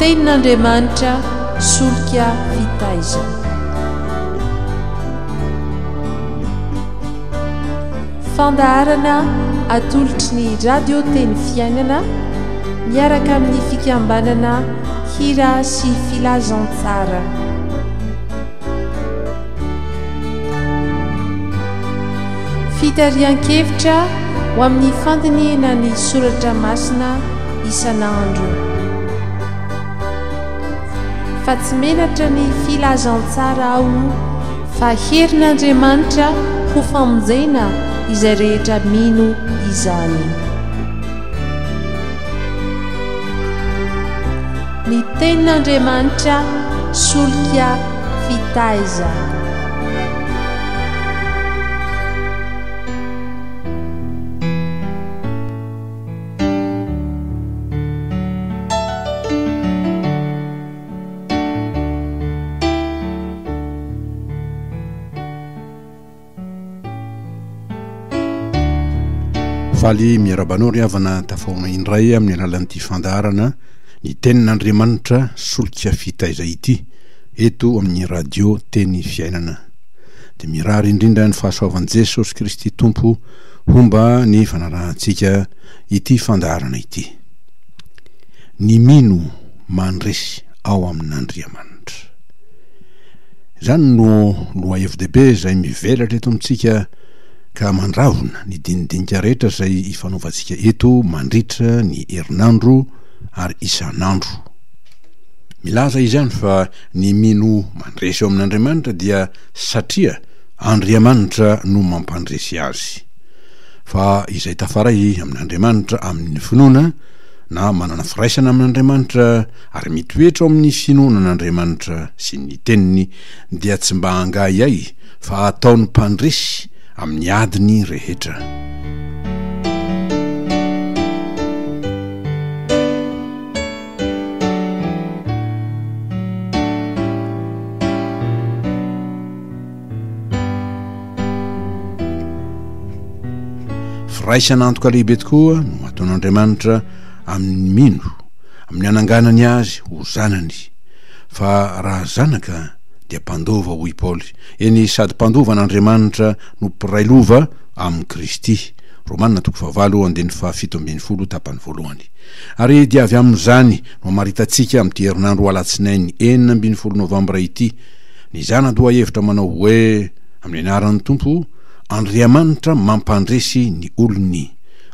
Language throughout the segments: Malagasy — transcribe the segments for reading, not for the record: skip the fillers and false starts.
Tenin'Andriamanitra solika fitaizana. Fandaharana atolotry ny Radio Teny Fiainana miaraka amin'ny fikambanana Hira sy Filazantsara. Fitarihan-kevitra ho amin'ny fandinihana ny soratra masina isan'andro. Fa tsy menatra ny filazantsara aho fa herin'Andriamanitra ho famonjena izay rehetra mino izany. Ny tenin'Andriamanitra solika fitaizana. Faly miarahaba anao ry havana tafahoana indray amin'ny alalan'ity fandaharana ny tenin'Andriamanitra solika fitaiza ity eto amin'ny radio Teny Fiainana. Dia mirary indrindra ny fahasoavan'i Jesosy Kristy Tompo homba ny fanarahantsika ity fandaharana ity. Ny mino mandresy ao amin'Andriamanitra. Izany no lohahevi-dehibe izay mivelatra eto amintsika ka mandravona ny dinidinika rehetra izay ifanaovantsika eto mandritra ny herinandro ary isan'andro. Milaza izany fa ny mino mandresy ao amin'Andriamanitra dia satria Andriamanitra no mampandresy azy. Fa izay tafaray amin'Andriamanitra amin'ny finoana na manana firaisana amin'Andriamanitra ary mitoetra ao amin'ny finoana an'Andriamanitra sy ny Teniny dia tsy mba angahiahy fa ataony mpandresy amin'ny adiny rehetra. Firaisana antoka lehibe tokoa no ataon'Andriamanitra amin'ny mino, amin'ny ananganany azy ho zanany. Fa raha zanaka dia mpandova hoy Paoly, eny sady mpandova an'Andriamanitra no mpiray lova amin'i Kristy. Romana toko fahavalo andininy faha-17 tapany voalohany. Ary dia avy amin'izany no hamaritantsika amin'ity herinandro alatsinainy 16 novambra ity ny zana-dohahevitra manao hoe, Amin'ny anaran'ny Tompo, Andriamanitra mampandresy ny olony.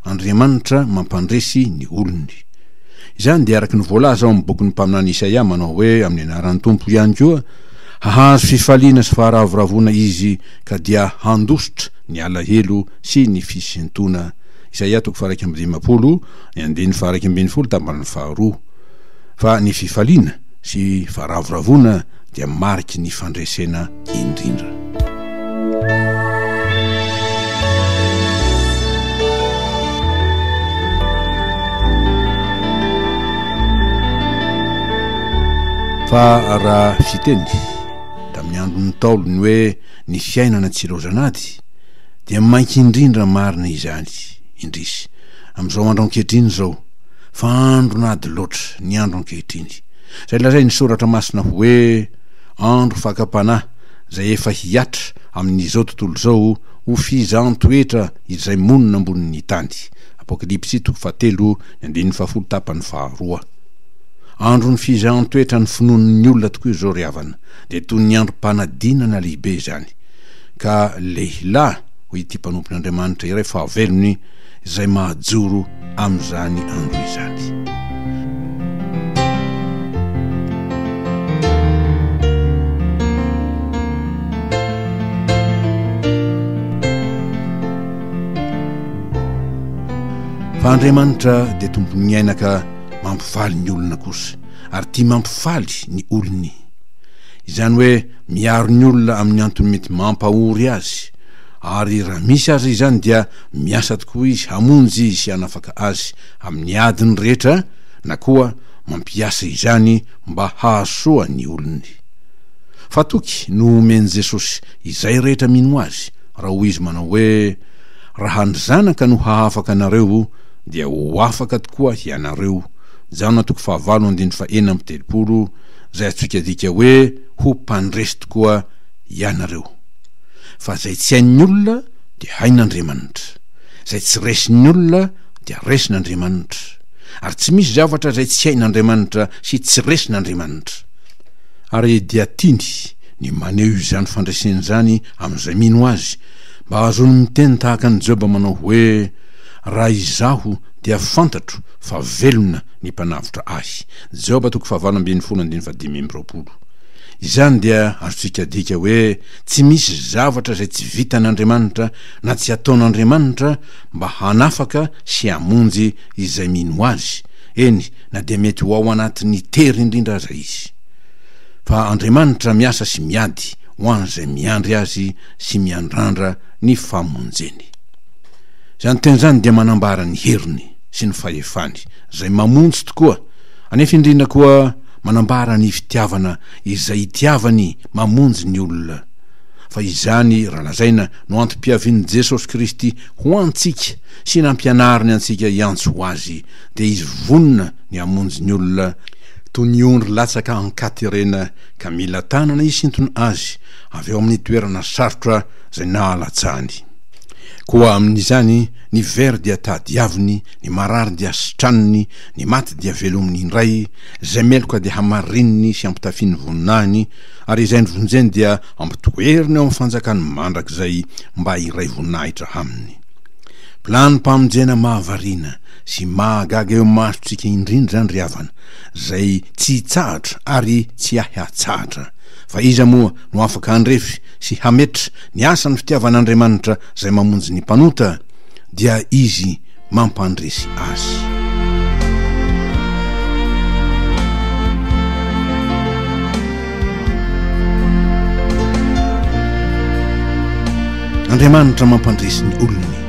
Andriamanitra mampandresy ny olony. Izany dia araka ny voalaza ao amin'ny bokin'ny mpaminany Isaia manao hoe, Amin'ny anaran'ny Tompo ihany koa, hahazo fifaliana sy faharavoravoana izy ka dia handositra ny alahelo sy ny fisintoana. Isaia toko faha 51, ny andininy faha 11 tapany faharoa. Fa ny fifaliana sy faharavoravoana dia mariky ny fandresena indrindra. Fa raha fiteny tamin'ny andron'ny Ntaolo ny hoe ny fiainana tsy ilaozan'ady dia mainka indrindra marina izany, indrisy, amin'izao andro ankehitriny izao, fa andron'ady loatra ny andro ankehitriny. Izay lazain'ny Soratra Masina hoe andro fakam-panahy izay efa hihatra amin'izao tontolo izao ho fizahan-toetra izay monina ambonin'ny tany. Apokalypsy toko fahatelo ny andininy fahafolo tapany faharoa. Andron'ny fizahan-toetra ny finoan'ny olona tokoa izao ry havana, dia toy ny androm-panadinana lehibe izany. Ka lehilahy, hoy ity mpanompon'Andriamanitra iray fahavelony, izay mahajoro amin'izany andro izany. Fa Andriamanitra dia tompon'ny aina ka mampifaly ny olona kosa, ary tia mampifaly ny olony. Izany hoe miaro ny olona amin'ny antony mety mampahory azy, ary raha misy aza izany dia Miasa tokoa izy hamonjy sy hanafaka azy amin'ny adiny rehetra na koa mampiasa izany mba hahasoa ny olony. Fa toky no omen'i Jesosy izay rehetra mino Azy raha hoy Izy manao hoe, Raha ny Zanaka no hahafaka anareo dia ho afaka tokoa hianareo. Jaona toko fahavalo andininy fahenina amby 30, izay azontsika adika hoe ho mpandresy tokoa ianareo. Fa izay tsy hain'ny olona dia hain'Andriamanitra. Izay tsy resin'ny olona dia resin'Andriamanitra. Ary tsy misy zavatra izay tsy hain'Andriamanitra sy tsy resin'Andriamanitra. Ary dia tiany ny maneho izany fandresena izany amin'izay mino Azy, mba hahazoany miteny tahaka an'i Joba manao hoe, Raha izaho dia fantatro fa velona ny Mpanavotra ahy. Joba toko fahavalo ambin'ny folo andininy fahadimy amby 20. Izany dia azontsika adika hoe tsy misy zavatra izay tsy vitan'Andriamanitra na tsy ataon'Andriamanitra mba hanafaka sy hamonjy izay mino Azy, eny na dia mety ho ao anatin'ny tery indrindra aza izy. Fa Andriamanitra miasa sy miady ho an'izay miandry Azy sy miandrandra ny famonjeny. Izany teny izany dia manambara ny heriny sy ny fahefany izay mamonjy tokoa, anefa indrindra koa manambara ny fitiavana izay itiavany mamonjy ny olona. Fa izany, raha lazaina, no antom-piavian'i Jesosy Kristy ho antsika sy nampianariny antsika hiantso ho Azy, dia Izy vonona ny hamonjy ny olona, toy ny ondry latsaka an-katerena ka mila tanana hisintona azy avy ao amin'ny toerana sarotra izay nahalatsahany. Koa amin'izany, ny very dia tadiaviny, ny marary dia sitraniny, ny maty dia velominy indray, izay meloka dia hamarininy sy ampitafiany voninahiny, ary izay novonjeny dia ampitoeriny ao amin'ny fanjakany mandrakizay mba hiray voninahitra aminy. Planim-pamonjena mahavariana sy mahagaga eo imasontsika indrindra izany ry havana, izay tsy hitsahatra ary tsy hahatsahatra. Fa iza moa no afaka handrefy sy hametra ny asan'ny fitiavan'Andriamanitra izay mamonjy ny mpanota? Dia Izy mampandresy azy. Andriamanitra mampandresy ny olony.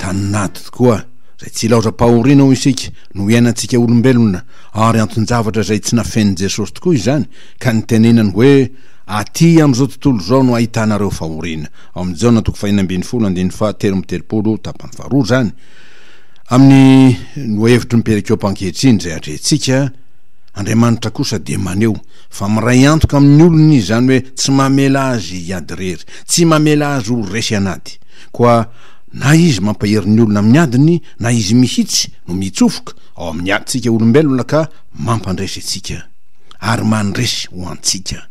Tanin'ady tokoa izay tsy ilaozam-pahoriana hoy isika no iainantsika olombelona ary anton-javatra izay tsy nafenin'i Jesosy tokoa izany ka nitenenany hoe aty amin'izao tontolo izao no ahitanareo fahoriana. Ao amin'ny Jaona toko fahenina ambin'ny folo andininy faha 33 tapany faharoa izany. Amin'ny lohahevitry ny perikopa ankehitriny izay atrehintsika, Andriamanitra kosa dia maneho fa miray antoka amin'ny olony Izy, izany hoe tsy mamela azy hiady irery, tsy mamela azy ho resy an'ady. Koa na Izy mampahery ny olona amin'ny adiny, na Izy mihitsy no mitsofoka ao amin'ny adintsika olombelona ka mampandresy antsika, ary mandresy ho antsika.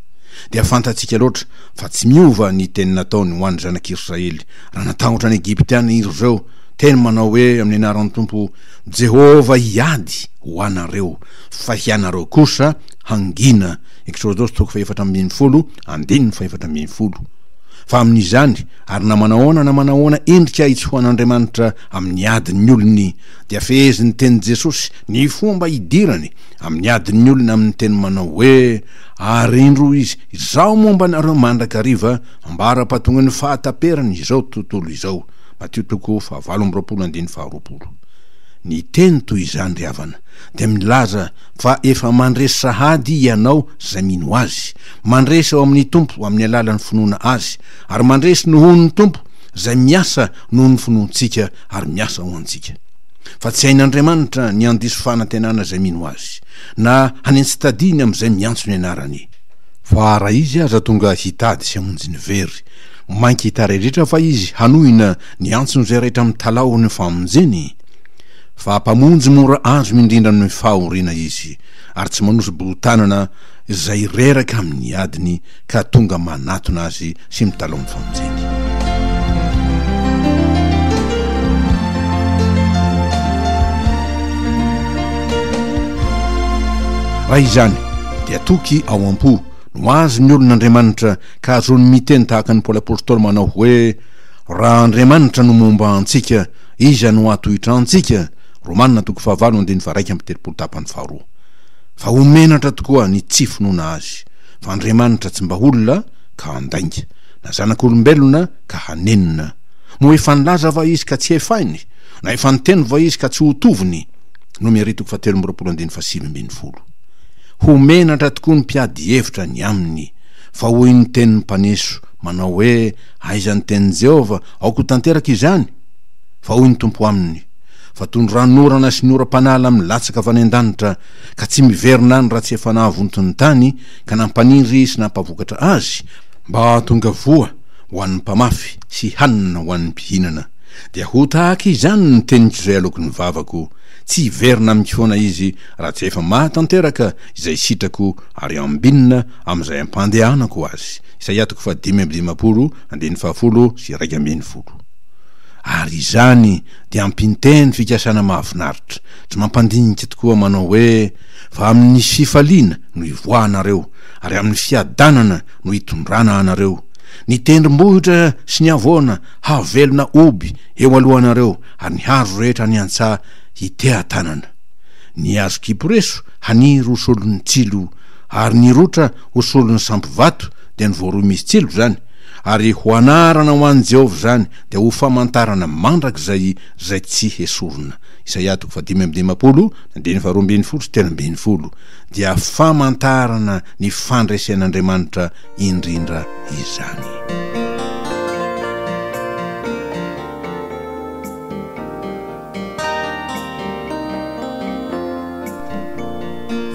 Dia fantatsika loatra fa tsy miova ny teny nataony ho an'ny zanak'Israely raha natahotra ny Egyptiana iry ireo, teny manao hoe amin'ny anaran'ny Tompo, Jehovah hiady ho anareo, fa hianareo kosa hangina. Eksodosy toko fahefatra ambin'ny folo, andininy fahefatra ambin'ny folo. Fa amin'izany, ary na manahoana na manahoana endrika hitsohan'Andriamanitra amin'ny adin'ny olony, dia fehezin'ny tenin'i Jesosy ny fomba hidirany amin'ny adin'ny olona amin'ny teny manao hoe, Ary indro izy, Izaho momba anareo mandrakariva, ambara-pahatongan'ny fahataperany izao tontolo izao. Matio toko fahavalo amby 20 andininy faharoapolo. Ny teny toy izany ry havana dia milaza fa efa mandresy sahady ianao izay mino Azy, mandresy ao amin'ny Tompo amin'ny alalan'ny finoana Azy, ary mandresy nohon'ny Tompo izay miasa noho ny finoantsika ary miasa ho antsika. Fa tsy hain'Andriamanitra ny handiso fanantenana izay mino Azy, na hanentsi-tadiny amin'izay miantso ny anarany. Fa raha Izy aza tonga hitady sy hamonjy ny very, mainka hitaredretra va Izy hanohina ny antson'izay rehetra mitalaho ny famonjeny? Fa Mpamonjy mora azo indrindra amin'ny fahoriana Izy, ary tsy manosi-bohon-tanana izay reraka amin'ny adiny ka tonga manatona Azy sy mitalaho ny famonjeny. Raha izany, dia toky ao am-po no azon'ny olon'Andriamanitra ka azony miteny tahaka an'i Paoly Apostoly manao hoe, Raha Andriamanitra no momba antsika, iza no hahatohitra antsika? Romana toko fahavalo andininy faha-31 tapany faharoa. Fa ho menatra tokoa ny tsy finoana Azy, fa Andriamanitra tsy mba olona ka handainga, na zanak'olombelona ka hanenina. Moa efa nilaza va Izy ka tsy hefainy? Na efa niteny va Izy ka tsy ho toviny? Nomery toko fahatelo amby 20 andininy faha-19. Ho menatra tokoa ny mpiady hevitra ny aminy, fa hoy ny tenin'ny mpaneso, manao hoe, Aiza ny tenin'i Jehovah? Aoka ho tanteraka izany! Fa hoy ny Tompo aminy, Fa toy ny ranonorana sy ny oram-panala milatsaka avy any an-danitra, ka tsy miverina any raha tsy efa nahavonto ny tany ka nampaniry sy nampavokatra azy, mba hahatonga voa ho an'ny mpamafy sy hanina ho an'ny mpihinana. Dia ho tahaka izany ny teniko izay aloaky ny vavako, tsy hiverina amiko foana izy raha tsy efa mahatanteraka izay sitrako ary ambinina amin'izay ampandehanako azy. Isaia toko faha-55 andininy faha-10 sy 11. Ary izany dia ampinteny fikasana mahafinaritra, tsy mampandinika tokoa manao hoe, Fa amin'ny fifaliana no hivoahanareo, ary amin'ny fiadanana no hitondrana anareo. Ny tendrombohitra sy ny havoana hahavelona hoby eo alohanareo, ary ny hazo rehetra any an-tsaha hiteha-tanana. Ny hazo kypreso haniry ho solon'ny tsilo, ary ny rotra ho solon'ny sampy vato, dia ny voaroy misy tsilo izany, ary ho anarana ho an'i Jehovah izany, dia ho famantarana mandrakizay izay tsy hesorina. Isaia toko faha-55, andininy faha-12 sy 13, dia famantarana ny fandresen'Andriamanitra indrindra izany.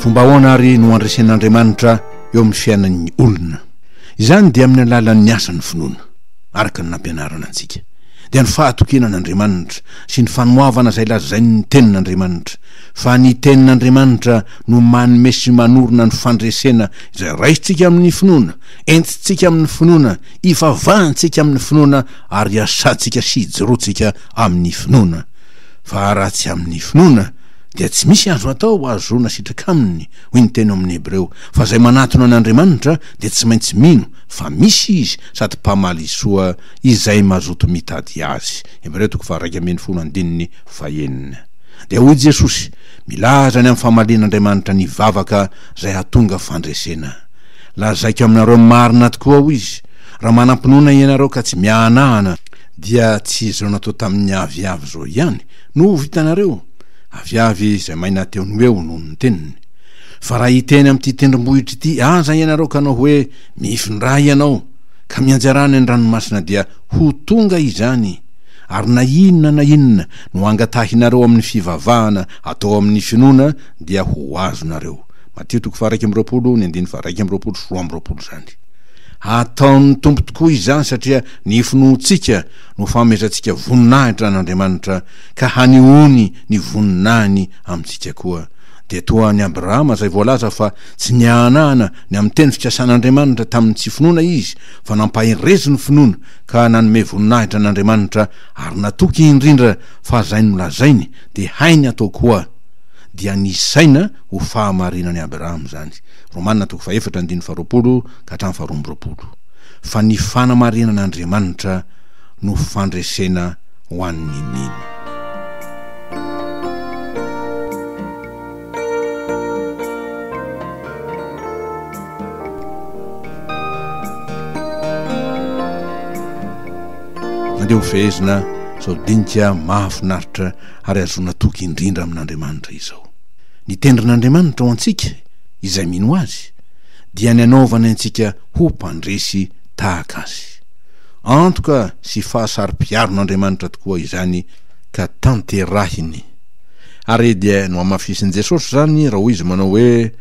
Fomba ahoana àry no andresen'Andriamanitra eo amin'ny fiainan'ny olona? Izany dia amin'ny alalan'ny asan'ny finoana, araka ny nampianarana antsika, dia ny fahatokiana an'Andriamanitra sy ny fanoavana izay lazain'ny Tenin'Andriamanitra, fa ny Tenin'Andriamanitra no manome sy manorina ny fandresena izay raisintsika amin'ny finoana, entintsika amin'ny finoana, ivavahantsika amin'ny finoana ary iasantsika sy ijoroantsika amin'ny finoana. Fa raha tsy amin'ny finoana, dia tsy misy azo atao hahazoana sitraka aminy, hoy ny teny ao amin'ny Hebreo, fa izay manatona an'Andriamanitra dia tsy maintsy mino fa misy Izy sady mpamaly soa izay mazoto mitady Azy. Hebreo toko faha-11 andininy fahenina. Dia hoy Jesosy, milaza ny amin'ny famalian'Andriamanitra ny vavaka izay hahatonga fandresena. Lazaiko aminareo marina tokoa, hoy Izy, raha manam-pinoana ianareo ka tsy miahanahana, dia tsy izao natao tamin'ny aviavy izao ihany no ho vitanareo, aviavy izay maina teo no eo noho ny teniny. Fa raha hiteny amin'ity tendrombohitra ity aza ianareo ka hanao hoe, Mifindrà ianao, ka mianjerà any an-dranomasina dia ho tonga izany, ary na inona na inona no angatahinareo amin'ny fivavahana atao amin'ny finoana dia ho azonareo. Matio toko faha-21 ny andininy faha-21 sy 22 izany. Hataon'ny Tompo tokoa izany satria ny finoantsika no fanomezantsika voninahitra an'Andriamanitra ka hanehoany ny voninahiny amintsika koa. Dia toa an'i Abrahama izay voalaza fa tsy niahanahana ny amin'ny teny fikasan'Andriamanitra tamin'ny tsy finoana izy fa nampaherezy ny finoana ka nanome voninahitra an'Andriamanitra ary natoky indrindra fa izay nolazainy dia hainy atao koa dia nisaina ho fahamarinan'i Abrahama izany. Romana toko fahefatra andininy faharoapolo ka hatramin'ny faharoa amby roapolo. Fa ny fanamarinan'Andriamanitra no fandresena ho an'ny mino. Andeha ho fehezina izao dinika mahafinaritra ary ahazoana toky indrindra amin'Andriamanitra izao. Ny tendrin'Andriamanitra ho antsika izay mino Azy dia ny hanaovany antsika ho mpandresy tahaka Azy. Antoka sy fahasaro-piaron'Andriamanitra tokoa izany ka tanterahiny. Ary dia nohamafisin'i Jesosy izany raha hoy Izy manao hoe,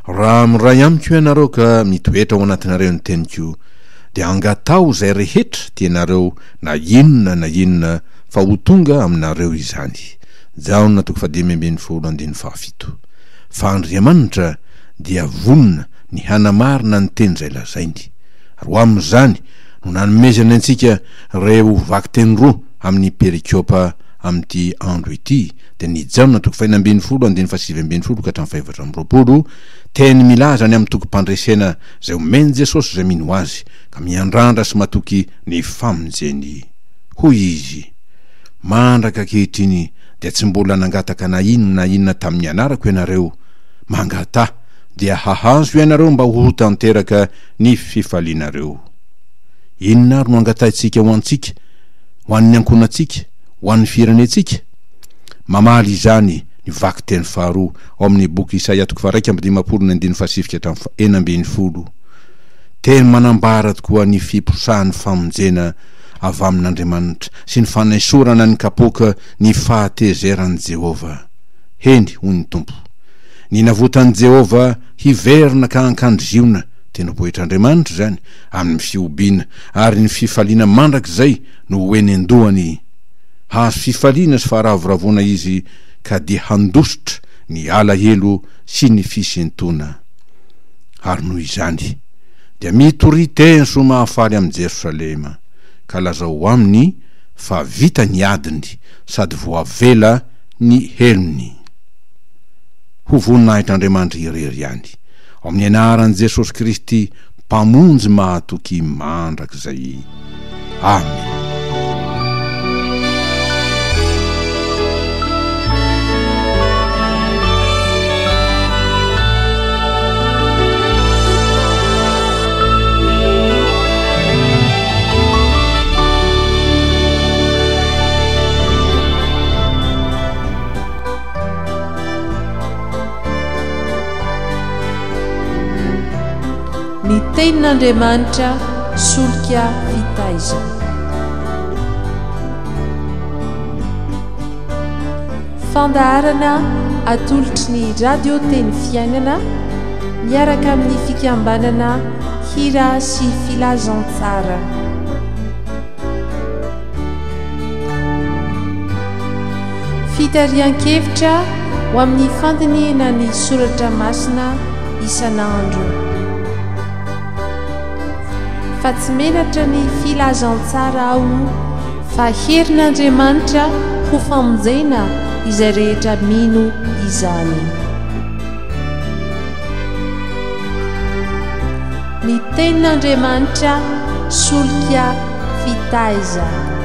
Raha miray amiko ianareo ka mitoetra ao anatinareo ny teniko, dia angataho izay rehetra tianareo na inona na inona fa ho tonga aminareo izany. Jaona toko fahadimy ambin'ny folo andininy fahafito. Fa Andriamanitra dia vonona ny hanamarina ny teny izay lazainy. Ary ho amin'izany no nanomezany antsika ireo vakiteny roa amin'ny perikopa amin'ity andro ity, dia ny Jaona toko fahenina ambin'ny folo andininy faha-19 ka hatramin'ny faha-24, teny milaza ny amin'ny tokim-pandresena izay omen'i Jesosy izay mino Azy ka miandrandra sy matoky ny famonjeny. Hoy Izy, Mandraka ankehitriny dia tsy mbola nangataka na inona na inona tamin'ny anarako ianareo, mangataha, dia hahazo ianareo mba ho tanteraka ny fifalianareo. Inona ary no angatahintsika ho antsika, ho an'ny ankohonantsika, ho an'ny firenentsika? Mamaly izany ny vakiteny faharoa ao amin'ny boky Isaia toko faha-51 ny andininy fahasivy ka hatramin'ny faha-16. Teny manambara tokoa ny fiposahan'ny famonjena. avy amin'Andriamanitra sy ny fanaisorana ny kapoaka ny fahatezeran'i Jehovah. Heny, hoy ny Tompo, ny navotan'i Jehovah hiverina ka hankany Ziona, tendrombohitr'Andriamanitra izany, amin'ny fihobiana, ary ny fifaliana mandrakizay no ho eny an-dohany. Hahazo fifaliana sy faharavoravoana izy ka dia handositra ny alahelo sy ny fisentoana. Ary noho izany, dia mitoria teny soa mahafaly amin'i Jerosalema, ka lazao aminy fa vita ny adiny sady voavela ny helony. Ho voninahitr'Andriamanitra irery ihany, ao amin'ny anaran'i Jesosy Kristy Mpamonjy mahatoky mandrakizay. Amena. Ny Tenin'Andriamanitra solika fitaizana. Fandaharana atolotry ny Radio Teny Fiainana miaraka amin'ny fikambanana Hira sy Filazantsara. Fitarihan-kevitra ho amin'ny fandinihina ny soratra masina isan'andro. Fa tsy menatra ny filazantsara aho fa herin'Andriamanitra ho famonjena izay rehetra mino izany. Ny tenin'Andriamanitra solika fitaizana.